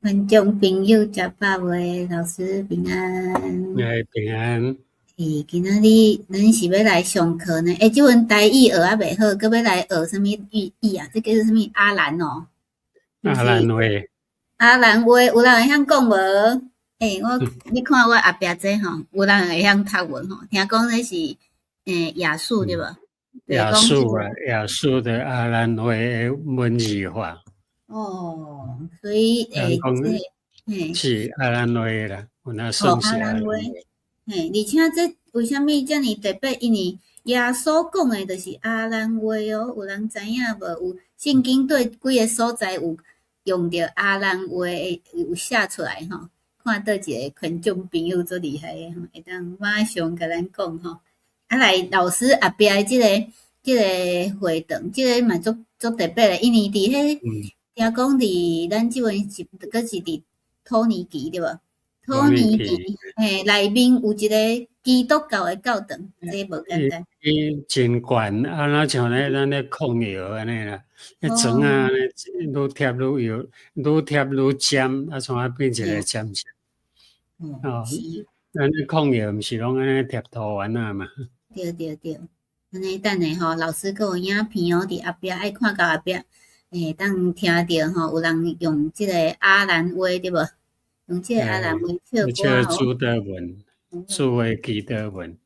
觀眾朋友食飽未？老師平安。哎，平安。欸，今仔日咱是欲來上課呢？欸，這陣台語學猶袂好，閣欲來學啥物語語啊？這叫做啥物阿蘭哦？阿蘭話。阿蘭話有人會曉講無？欸，我你看我後壁這吼，有人會曉讀無吼？聽講這是亞述對無？亞述啊，亞述的阿蘭話的文字化。哦，所以欸，這是阿蘭話啦，有哪算是阿蘭話。嘿，而且這為啥物遮爾特別？因為耶穌講的就是阿蘭話哦，有人知影無？有聖經對幾个所在有用著阿蘭話的有寫出來吼？看佗一个觀眾朋友足厲害的吼，會當馬上共咱講吼。啊來，老師後壁的這個會堂，這個嘛足足特別的，因為佇彼聽講佇咱這陣是閣是佇土耳其對無？土耳其嘿，內面有一个基督教的教堂，這無簡單。伊真懸，啊，若像咧咱咧控藥按呢啦，彼磚仔愈貼愈幼，愈貼愈尖，啊，創啊變一个尖尖。哦，咱咧控藥毋是攏按呢貼塗丸仔嘛？對對對，按呢等下吼，老師閣有影片哦，佇後壁愛看到後壁，會當聽著吼，有人用這個阿蘭話對無？用這個阿蘭話唱歌吼。主禱文，主的祈禱文。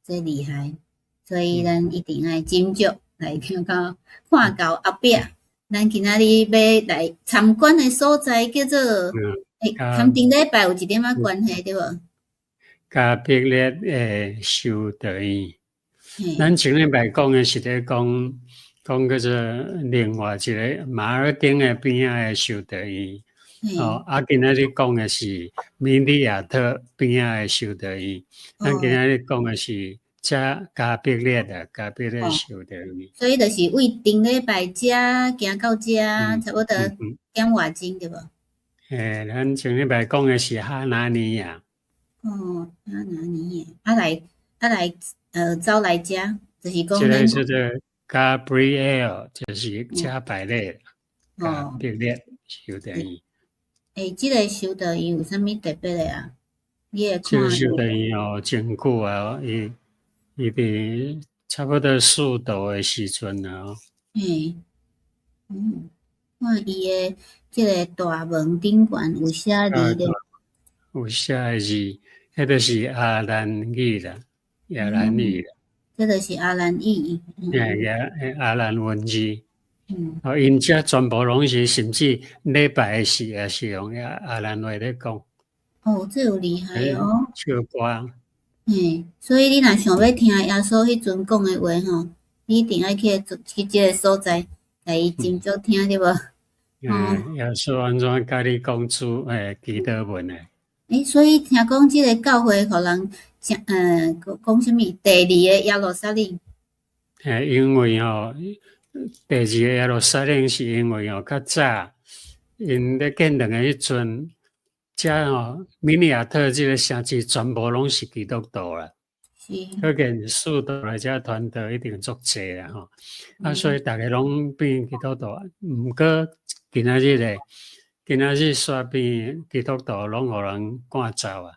這厲害，所以咱一定愛斟酌來聽到看到後壁，咱今仔日欲來參觀的所在叫做，欸，佮頂禮拜有一點仔關係對無？加百列的修道院，咱上禮拜講的是咧講講叫做另外一个馬爾丁的邊仔的修道院。哦，啊，今仔日講的是米利亞特邊仔的修道院。咱今仔日講的是遮加百列的加百列修道院。所以就是為頂禮拜遮行到遮，差不多點外鐘對無？欸，咱上禮拜講的是哈拿尼亞。哦，哈拿尼亞，啊來啊來，走來遮，就是講。這个叫做 Gabriel，就是加百列，加百列修道院。欸，這个修道院有啥物特別的啊？你會看？這個修道院哦，真久啊，伊伊佇差不多四度的時陣啊。嘿，看伊的這个大門頂懸有寫字咧。有寫的字，彼个是阿蘭語啦，亞蘭語啦。這个是阿蘭語。欸，亞阿蘭文字。哦，𪜶遮全部攏是，甚至禮拜時也是用阿蘭話咧講。哦，這有厲害哦。唱歌。嘿，所以你若想欲聽耶穌彼陣講的話吼，你一定愛去去這个所在，共伊斟酌聽對無？嗯，耶穌按怎佮你講主欸祈禱文的？欸，所以聽講這个教會予人講，講啥物？第二个耶路撒冷。欸，因為吼，第二个耶路撒冷是因為吼較早，𪜶咧建堂的彼陣，遮吼米利亞特這个城市全部攏是基督徒啦。可見使徒來遮傳道一定足濟啦吼，啊，所以逐个攏變基督徒。毋過今仔日咧，今仔日煞變基督徒攏予人趕走啊！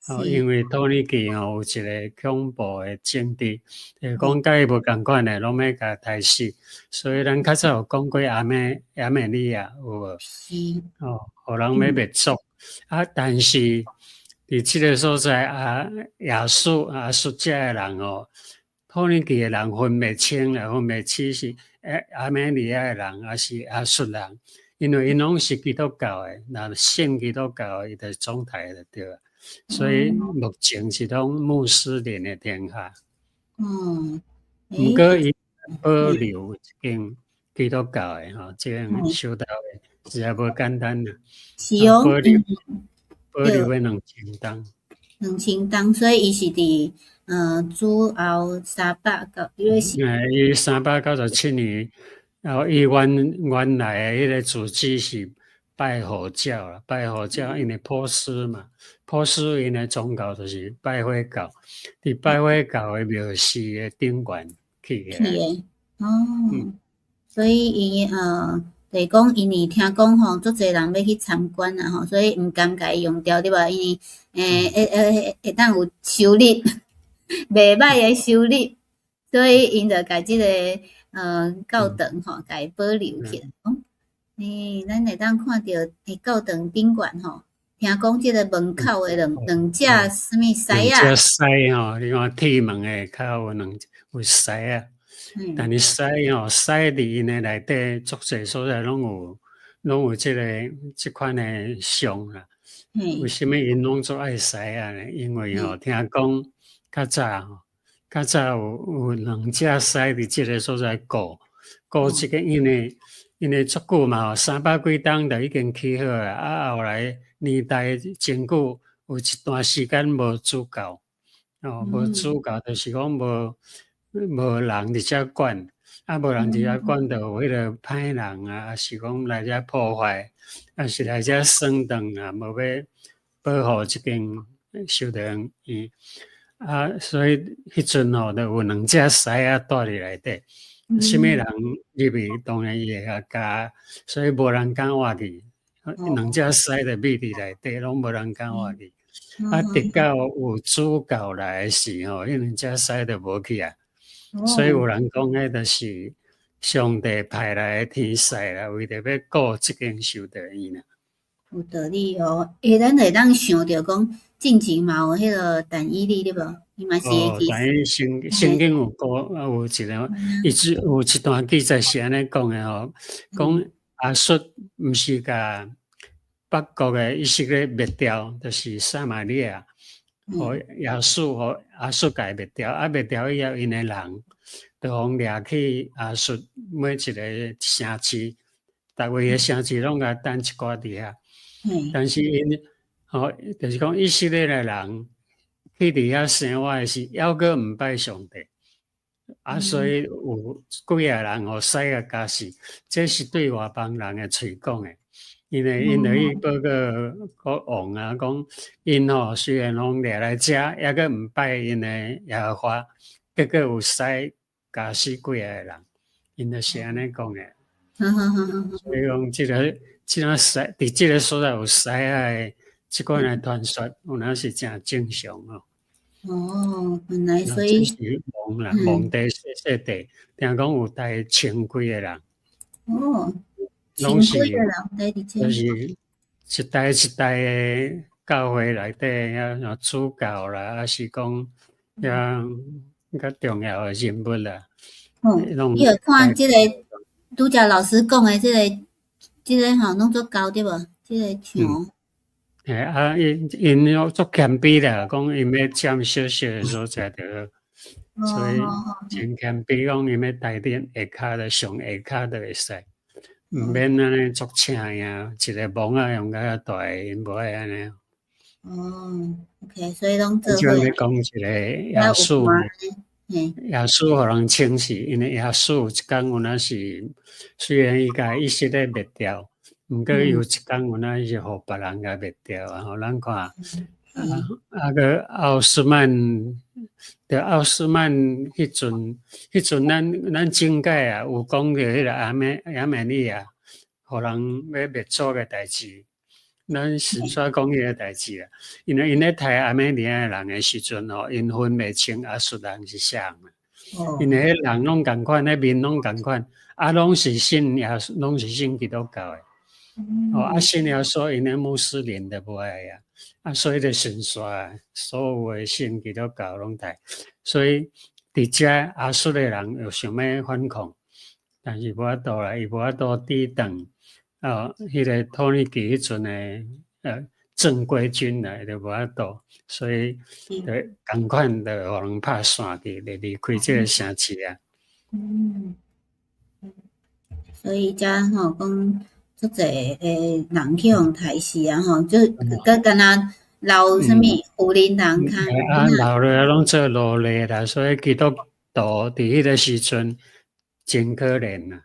哦，因為土耳其吼有一个恐怖的政治，就是講佮伊無仝款的，攏欲共刣死。所以咱較早有講過亞美亞美尼亞有無？是。哦，予人欲滅族啊！但是佇這个所在啊，亞述亞述遮的人哦，土耳其的人分袂清啦，分袂清是亞美尼亞的人，抑是亞述人，因為𪜶攏是基督教的，若信基督教的，伊就總刣就對啊。所以目前是攏穆斯林的天下。毋過伊保留一間基督教的吼，這間修道院實在無簡單啦。是哦。保留保留欲2000冬。2000冬，所以伊是佇主後三百九，因為是。欸，伊397年，然後伊原來的彼个組織是拜火教啦，拜火教因為波斯嘛，波斯𪜶的宗教就是拜火教，佇拜火教的廟寺的頂懸起的。起的，哦，所以伊就是講因為聽講吼，足濟人欲去參觀啊吼，所以毋甘共伊用掉對無？因為會當有收入，袂䆀的收入，所以𪜶就共這个教堂吼，共伊保留起來。咱會當看著教堂頂懸吼，聽講這个門口的兩隻啥物獅仔？兩隻獅吼，你看鐵門的口有兩有獅仔。但是獅吼，獅佇𪜶的內底足濟所在攏有這款的像啦。為啥物𪜶攏足愛獅仔呢？因為吼，聽講較早吼，較早有兩隻獅佇這个所在顧顧這个，因為足久嘛吼，三百幾冬就已經起好啊。啊，後來年代真久，有一段時間無主教，哦，無主教就是講無人佇遮管，啊，無人佇遮管，就有彼个歹人啊，抑是講來遮破壞，抑是來遮耍轉啊，無欲保護這間修道院。啊，所以彼陣吼，就有兩隻獅仔蹛佇內底，啥物人入去，當然伊會共咬，所以無人敢活去。兩隻獅就覕佇內底，攏無人敢活去。啊，直到有主教來的時吼，彼兩隻獅就無去啊。所以有人講，彼就是上帝派來的天使啦，為著欲顧這間修道院啦。有道理哦，咱會當想著講，進前嘛有彼个但以理對無？伊嘛是會去。但以理聖經有講，有一个，伊只有一段記載是按呢講的吼，講亞述毋是共北國的以色列滅掉，就是撒瑪利亞，予亞述予亞述共伊滅掉，啊滅掉以後，𪜶的人就予掠去亞述每一个城市，逐位的城市攏共等一寡佇遐。但是𪜶吼，就是講以色列的人去佇遐生活的時，猶閣毋拜上帝，啊，所以有幾个人予獅共咬死，這是對外邦人的喙講的，因為𪜶就去報告國王啊，講𪜶吼雖然予掠來遮，猶閣毋拜𪜶的耶和華，結果有獅咬死幾个人，𪜶就是按呢講的。所以講這个這個獅佇這个所在有獅仔的這款的傳說，有影是誠正常哦。哦，原來所以這是王啦，皇帝細細地，聽講有大千幾个人。哦，千幾个人在佇這。就是一代一代的教會內底，遐主教啦，抑是講遐較重要的人物啦。哦，你有看這个拄才老師講的這個吼，攏足高對無？這个牆。嘿啊，𪜶足謙卑啦，講𪜶欲佔小小的所在就好，所以真謙卑，講𪜶欲待佇下跤就上下跤就會使，毋免按呢足請呀，一个墓仔用甲遐大，𪜶無愛按呢。哦，OK，所以攏做伙。這講一个耶穌，耶穌予人稱是，因為耶穌有一工有影是，雖然伊共以色列滅掉，毋過伊有一工有影是予別人共滅掉啊！予咱看，啊閣奧斯曼，著奧斯曼彼陣咱前屆啊有講著彼个亞美尼亞，予人欲滅族的代誌，咱是煞講彼个代誌啦。因為𪜶咧刣亞美尼亞人的時陣吼，𪜶分袂清亞述人是啥人啦。因為彼人攏仝款，彼面攏仝款，啊，攏是信耶穌，攏是信基督教的。哦，啊，信耶穌，𪜶的穆斯林就無愛啊，啊，所以就順紲，所有的信基督教攏刣，所以佇遮亞述的人又想欲反抗，但是無法度啦，伊無法度抵擋哦，彼个土耳其彼陣的正規軍來就無法度，所以就仝款就予人拍散去，就離開這个城市啊。嗯，所以遮吼講足濟的人去予刣死啊吼，就閣敢若留啥物婦人人較。啊，留落來攏做奴隸啦，所以基督徒佇彼个時陣真可憐啊。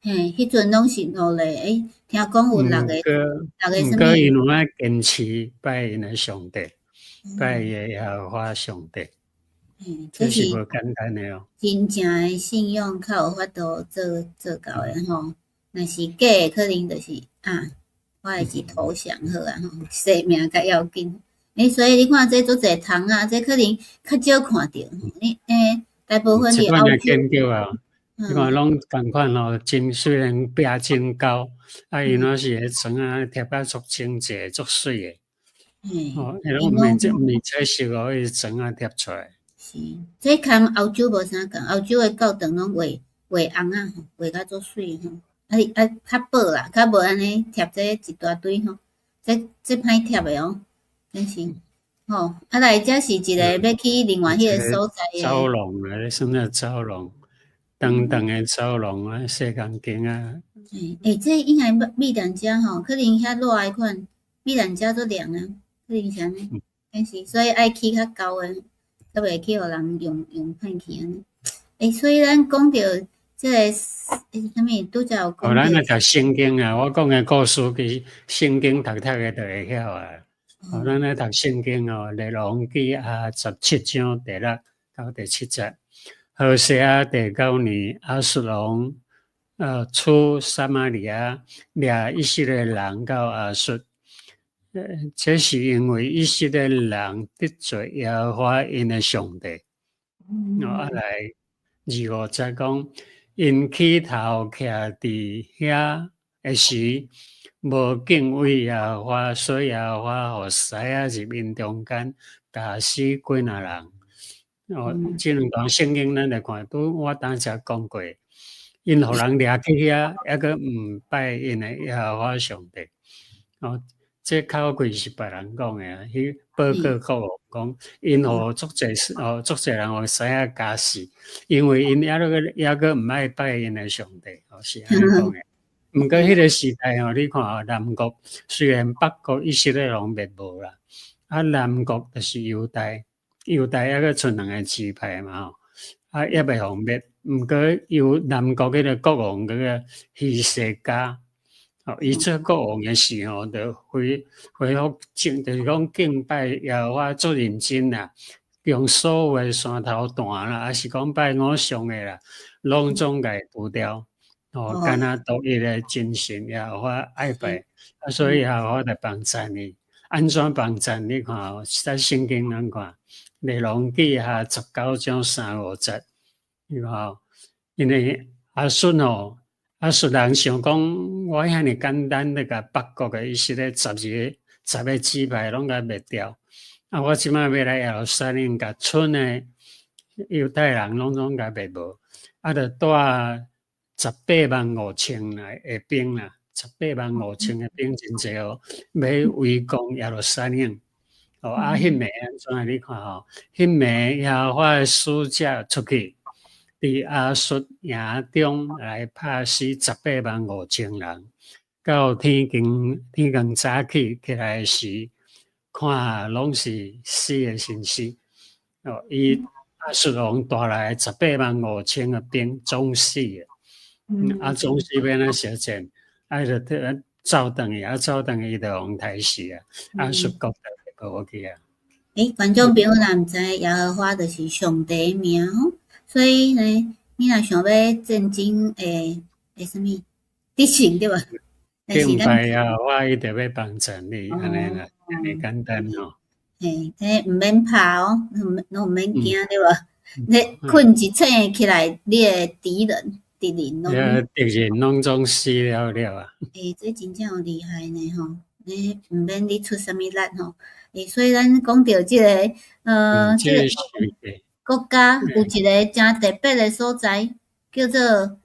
嘿，彼陣攏是奴隸，聽講有六個六個啥毋過𪜶有愛堅持拜𪜶的上帝，拜伊的耶和華上帝。這是無簡單的哦。真正的信仰較有法度做到的吼。若是假的，可能就是啊，我會是投降好啊吼，生命較要緊。欸，所以你看這足濟窗仔，這可能較少看著。你欸，大部分佇歐洲啊，你看攏仝款吼，真雖然壁真高，啊，𪜶攏是彼床仔貼甲足精緻、足媠的。哦，彼攏毋是這毋是彩色哦，彼是床仔貼出來。是，這崁歐洲無啥仝，歐洲的教堂攏畫畫紅仔，畫甲足媠吼。啊啊，較薄啦，較無按呢貼這一大堆吼。這這歹貼的哦，真是吼。啊來，這是一個欲去另外彼個所在的。走廊啊，算啥走廊？長長的走廊啊，細間間啊。欸，這應該米蘭遮吼，可能遐熱的款，米蘭遮足涼啊，可能是按呢。但是所以愛起較高的，才袂去予人用用歹去按呢。欸，所以咱講著這個欸，啥物？拄才有講。哦，咱來讀聖經啊！我講的故事其實聖經讀讀的就會曉啊。哦，咱來讀聖經哦，列王紀下17章第六到第七節。何西阿第九年，亞述王出撒瑪利亞，掠以色列人到亞述。這是因為以色列人得罪耶和華𪜶的上帝。哦，啊來二五節講，𪜶起頭徛佇遐的時，無敬畏耶和華，所以耶和華予獅仔入𪜶中間，咬死幾若人。哦，這兩段聖經咱來看，拄我當時講過，𪜶予人掠去遐，猶閣毋拜𪜶的耶和華上帝。哦，這口氣是別人講的啊，彼報告國王講，𪜶予足濟哦，足濟人予獅仔咬死，因為𪜶猶閣猶閣毋愛拜𪜶的上帝，哦，是按呢講的。毋過彼個時代吼，你看哦，南國雖然北國以色列攏滅無啦，啊，南國就是猶大，猶大猶閣賰兩個支派嘛吼，啊，猶未予滅。毋過猶南國彼個國王叫做希西家，哦，伊做國王的時候，就恢恢復正，就是講敬拜耶和華足認真啦，用所有的山頭壇啦，抑是講拜偶像的啦，攏總共除掉。哦，干焦獨一的真神耶和華愛拜，啊，所以耶和華就幫贊伊。按怎幫贊？你看哦，在聖經咱看，列王紀下19章三五節，你看哦，因為亞述哦，亞述人想講，我遐爾簡單就共北國的以色列十二個十個支派攏共滅掉，啊，我這擺欲來耶路撒冷，共賰的猶太人攏總共滅無，啊，就帶18萬5千來的兵啦，十八萬五千的兵真濟哦，欲圍攻耶路撒冷。哦，啊，彼暝按怎？你看吼，彼暝耶和華的使者出去，佇亞述營中來拍死十八萬五千人。到天光天光早起起來時，看攏是死的身屍。哦，伊亞述王帶來十八萬五千的兵總死的。啊，總死欲按怎相戰，啊，就走轉去，啊，走轉去伊就予刣死啊，亞述國就無去啊。欸，觀眾朋友若毋知耶和華就是上帝名吼，所以呢，你若想欲戰爭會會啥物得勝對無？敬拜耶和華，伊就欲幫助你，按呢啦，按呢簡單吼。嘿，這毋免怕哦，攏毋免驚對無？你睏一醒起來，你的敵人。敵人攏，敵人攏總死了了啊！欸，這真正有厲害呢吼！你毋免你出啥物力吼。欸，所以咱講著這個，這個國家有一個誠特別的所在，叫做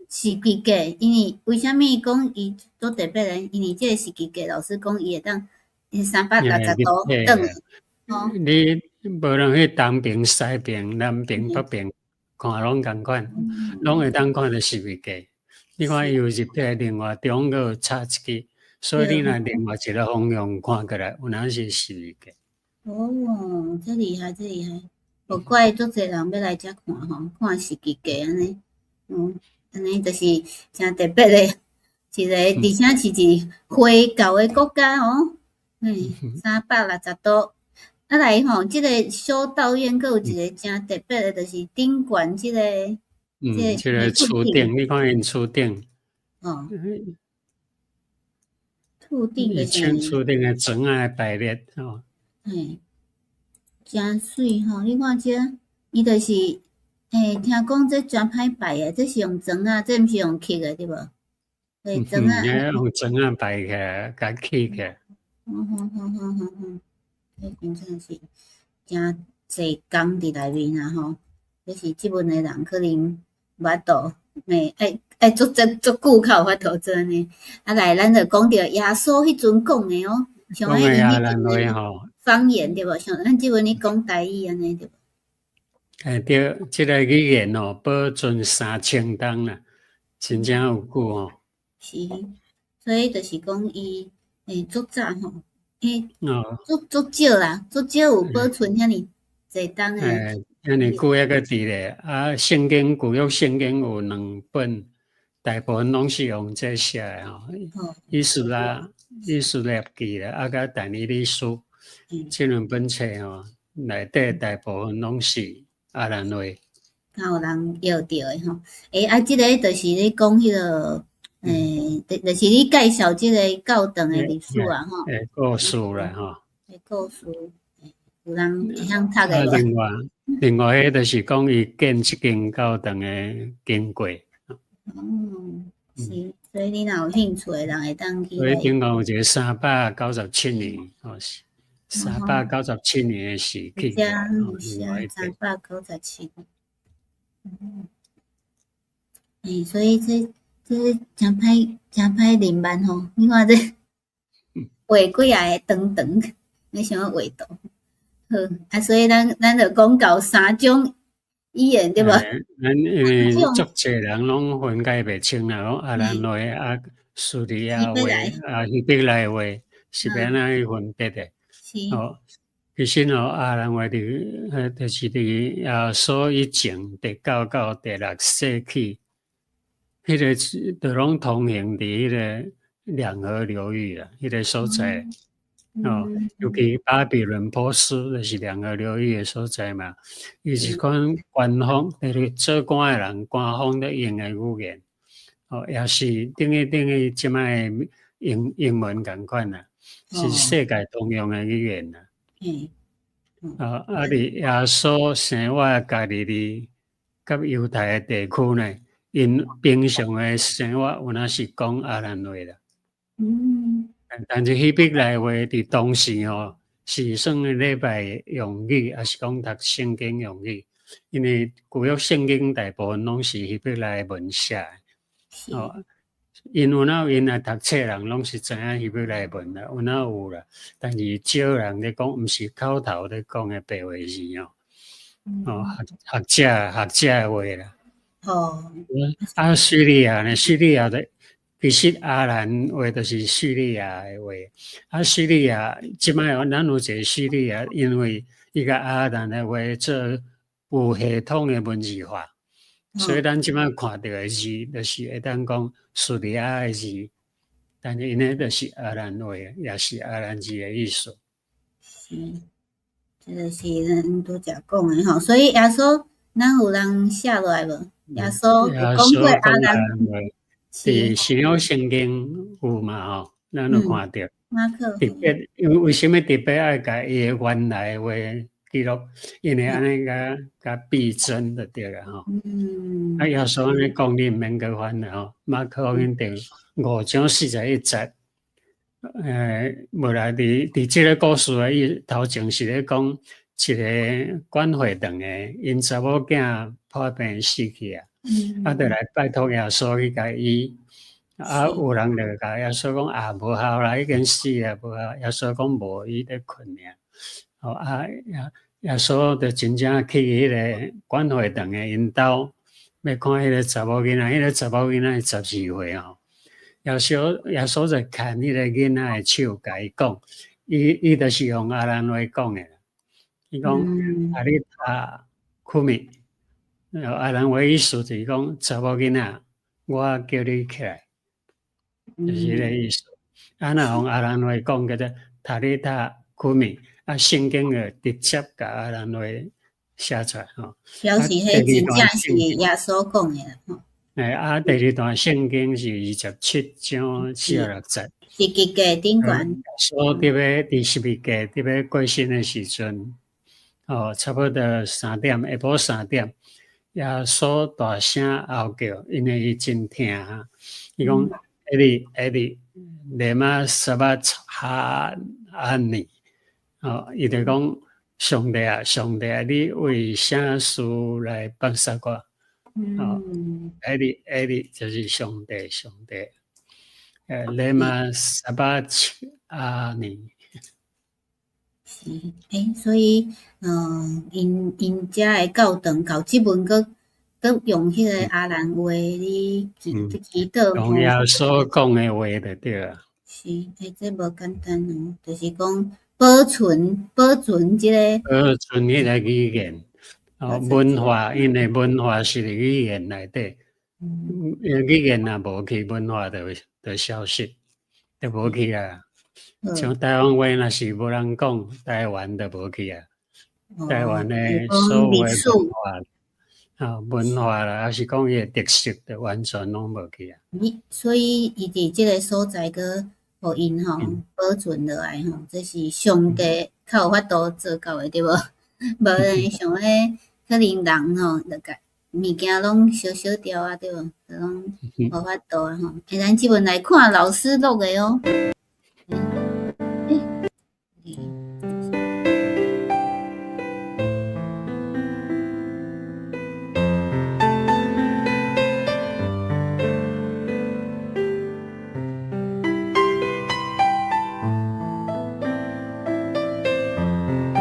士機閣。因為為啥物講伊足特別呢？因為這個士機閣，老實講，伊會當360度轉。吼，你無論去東爿、西爿、南爿、北爿，看攏仝款，攏會當看著十字架。你看伊有入體，另外中閣有插一支，所以你若另外一個方向看過來，有影是十字架。哦，這厲害，這厲害！無怪足濟人欲來遮看吼，看十字架按呢，按呢就是誠特別的一個，而且是一回教的國家哦，360度。啊來吼，這個修道院閣有一個誠特別的，就是頂懸這個，這個厝頂，你看𪜶厝頂，吼。厝頂伊就是穿厝頂的磚仔排列吼。嘿，誠媠吼！你看這，伊就是，欸，聽講這誠歹排的，這是用磚仔，這毋是用刻的對無？對，磚仔。嗯，用磚仔排起來，共起起來。嗯哼哼哼哼哼，這真正是誠濟工佇內面啊吼！這是這陣的人可能無法度，欸，愛愛足足足久較有法度做按呢。啊來，咱就講著耶穌彼陣講的哦，像彼陣的方言對無？像咱這陣咧講台語按呢對無？欸對，這个語言哦，保存3000冬啦，真正有久吼。是，所以就是講伊欸足早吼，欸，足足少啦，足少有保存遐爾濟冬的。欸，遐爾久猶閣佇咧，啊，聖經舊約聖經有兩本，大部分攏是用這寫的吼。以斯拉、以斯帖記啦，啊，佮但以理書，這兩本冊吼，內底大部分攏是亞蘭話。較有人搖著的吼，欸，啊，這个就是咧講彼个，欸，就是你介紹這个教堂的歷史啊，吼。欸，故事啦，吼。欸，故事，有人會曉讀的無？另外，另外，彼就是講伊建這間教堂的經過。哦，是，所以你若有興趣的人會當去。所以頂講有一个397年，吼是三百九十七年的時期。397。嗯，欸，所以這這誠歹誠歹認萬吼，你看這畫幾仔个長長，你想欲畫圖？好，啊，所以咱咱就講到三種語言對無？咱因為足濟人攏分解袂清啦，講亞蘭話啊、敘利亞話啊、希伯來話是欲按怎去分別的？哦，其實哦，亞蘭話佇，就是佇耶穌以前第九到第六世紀，彼个就攏通行佇彼个兩河流域啦，彼个所在。哦，尤其巴比倫波斯就是兩河流域的所在嘛，伊是講官方，就是做官的人，官方咧用的語言，哦，也是等於等於這擺的英英文仝款啦，是世界通用的語言啦。啊啊！佇耶穌生活加利利佮猶太的地區呢，𪜶平常的生活有影是講亞蘭話啦。但是希伯來話佇當時吼是算禮拜用語，抑是講讀聖經用語，因為舊約聖經大部分攏是希伯來文寫的。哦，𪜶有哪有𪜶來讀冊人攏是知影希伯來文啦，有哪有啦。但是少人咧講，毋是口頭咧講的白話字哦。哦，學學者學者的話啦。啊，敘利亞呢？敘利亞的其實亞蘭話就是敘利亞的話。啊，敘利亞這擺咱有一个敘利亞，因為伊共亞蘭的話做有系統的文字化，所以咱這擺看著的字，就是會當講敘利亞的字，但是𪜶彼就是亞蘭話，也是亞蘭字的意思。是，這个是咱拄才講的吼，所以耶穌，咱有人寫落來無？耶穌有講過亞蘭話，佇新約聖經有嘛吼？咱有看著。特別因為為啥物特別愛共伊的原來話記錄？因為按呢共共逼真就對啦吼。啊，耶穌按呢講，你毋免閣翻啦吼。馬可福音第5章41節，無啦，佇佇這个故事的伊頭前是咧講一个管會堂的，𪜶查某囝破病死去啊，啊，就來拜託耶穌去共醫。啊，有人就共耶穌講啊，無效啦，已經死啊，無效。耶穌講無，伊咧睏爾。哦啊，耶耶穌就真正去彼个管會堂的𪜶兜，欲看彼个查某囡仔，彼个查某囡仔十二歲吼。耶穌耶穌就牽彼个囡仔的手，共伊講，伊伊就是用亞蘭話講的。伊講塔利塔庫米，亞蘭話意思就是講查某囡仔，我叫你起來，就是彼个意思。啊，若用亞蘭話講叫做塔利塔庫米，啊，聖經就直接共亞蘭話寫出來吼。表示彼真正是耶穌講的啦吼。欸啊，第二段圣经是27章46节。十字架顶悬。耶稣伫欲伫十字架伫欲过身的时阵，哦，差不多三点，下晡三点，耶稣大声嚎叫，因为伊真疼。伊讲：エリエリ，レマサバ哈安尼。哦，伊就讲：上帝啊，上帝啊，你为啥事来放弃我？哦，エリエリ就是上帝，上帝。レマサバ阿尼。是，欸，所以，𪜶𪜶遮的教堂到这阵阁阁用彼个亚兰话咧祈祈祷。用耶稣讲的话就对啊。是，欸，这无简单哦，就是讲保存保存这个。保存彼个语言，哦，文化，𪜶的文化是伫语言内底，语言若无去，文化就消失，就无去啊。像台湾话若是无人讲，台湾就无去啊。台湾的所有的文化，啊，文化啦，抑是讲伊的特色，就完全拢无去啊。你所以伊伫这个所在阁予𪜶吼保存落来吼，这是上帝较有法度做到的，对无？无人像彼可能人吼，就共物件拢烧烧掉啊，对无？就拢无法度啊吼。欸，咱这阵来看老师录的哦。欸，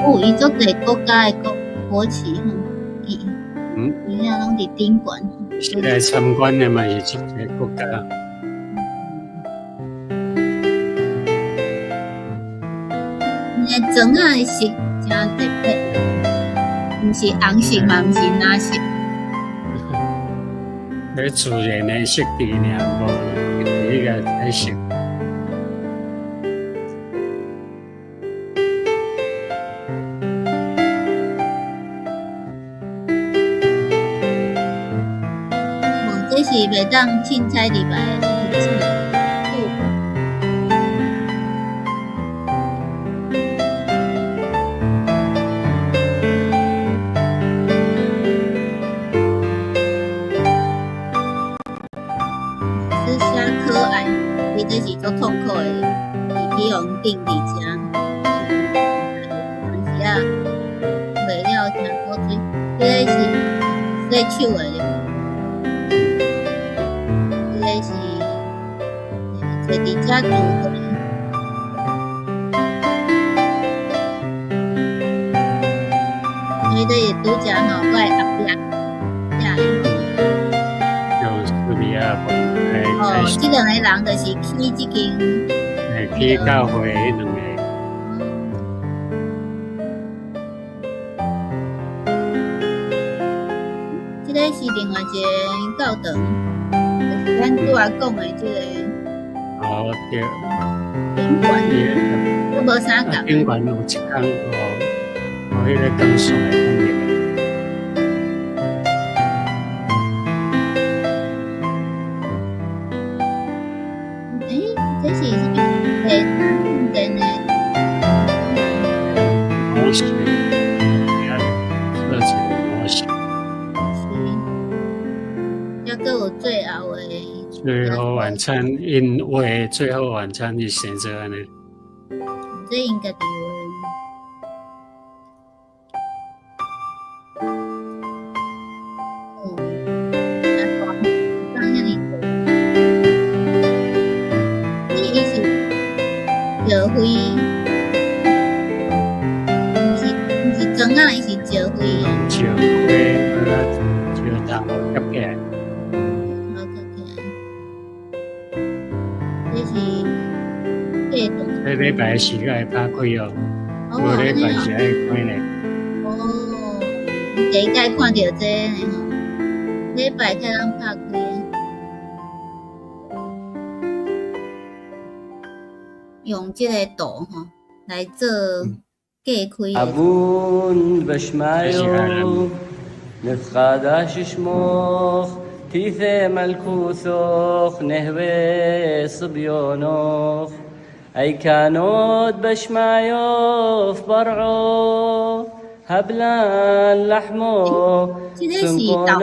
有伊足济国家的国国旗吼，伊伊遐拢伫顶悬。是来参观的嘛是足济国家。𪜶的砖仔的色诚特别，毋是红色嘛，毋是蓝色。咧自然的色调尔，无彼个彩色。这是袂当凊彩入来的。这写可爱，伊这是足痛苦的，伊去予人钉伫遮，有当时啊，画了诚古锥，这个是洗手的。这个是坐伫遮聚会。所以这是拄则吼，我的后壁遮的。用叙利亚文来。哦，这两个人就是起这间。欸，起教会彼两个。这个是另外一个教堂，就是咱拄仔讲的这个。哦，对。顶悬，阁无啥仝。顶悬有一工哦，有彼个光线会通入来。欸，这是啥物？电的。模型，设计的模型。是。犹阁有最后的。最后晚餐，𪜶画最后晚餐是生做按呢。这𪜶家己画。哦，啊，大，长遐尔济。伊是石灰，毋是砖仔，伊是石灰。石灰，石头夹起来。头夹起来。这是过堂。这礼拜四才会拍开哦，无礼拜是爱关咧。哦，第一摆看著这个呢吼，礼拜才通拍开。用这个图吼来做隔开的。 אבון בשמיו, נתחדש שמוך, תישא מלכותך נהווה סביונך אי כנות בשמעיוף ברעו הבלן לחמו 這個是導遊，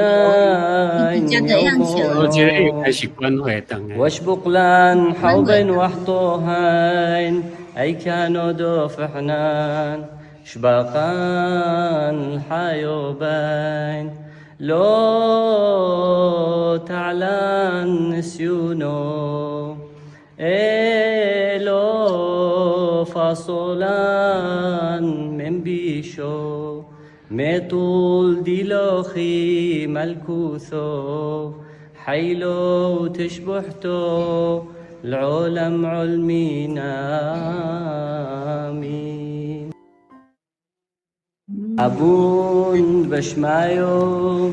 伊直接就樣笑。我這個應該是管會堂的。 واشبقلان حوبن وحطوهين أي كانوا دوفحنان شباقان حيوبين لو تعلان نسيونو إلو فاصولان من بيشو مطول ديلوخي ملكوثو حيلو تشبحتو العالم علمينا آمين. אבון בשמעיו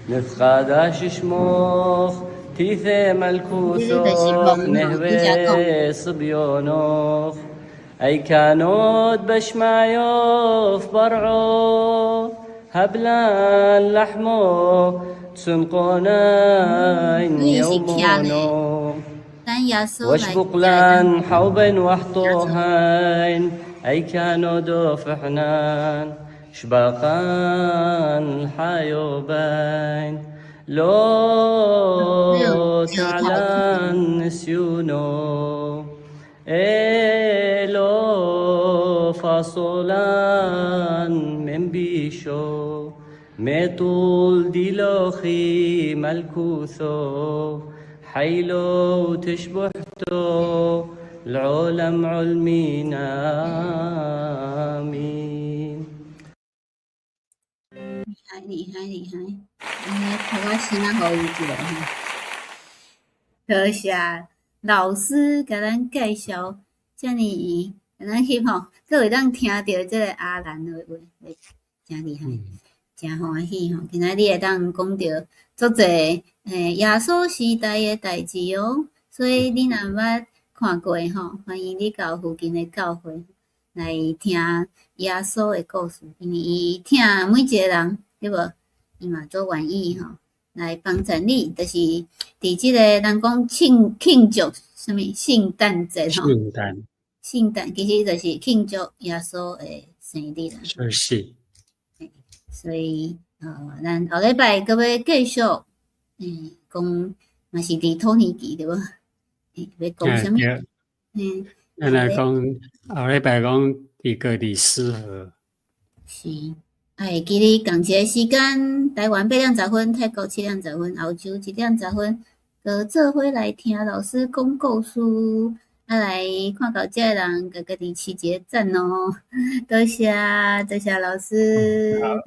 נתחדש שמוך תישא מלכותך נהווה סביונך אי כנות בשמעיוף ברעו הבלן לחמו צנקונין יומונו واشبقلان حوبن وحطوهين أي كانوا دوفحنان شباقان حيوبين لو تعلان نسيونو إلو فاصولان من بيشو مطول ديلوخي ملكوثو حيلو تشبحتو العالم علمينا آمين. 厲害厲害厲害！按呢拍我聲予伊一下吼。多謝老師共咱介紹遮爾共咱翕吼，閣會當聽著這個亞蘭的話，誠厲害，誠歡喜吼！今仔日會當講著足濟耶穌時代的代誌哦，所以你若毋捌看過吼，歡迎你到附近的教會來聽耶穌的故事，因為伊疼每一個人，對無？伊嘛足願意吼來幫助你，就是佇這個人講慶祝啥物聖誕節吼，聖誕，聖誕其實就是慶祝耶穌的生日啦。就是。所以，咱後禮拜閣欲繼續，講嘛是佇土耳其對無？欲講啥物？咱來講後禮拜講底格里斯河。是，會記得仝一个時間，台灣8點10分，泰國7點10分，澳洲1點10分，閣做伙來聽老師講故事，啊來看到這个人，共家己飼一个讚哦。多謝，多謝老師。好。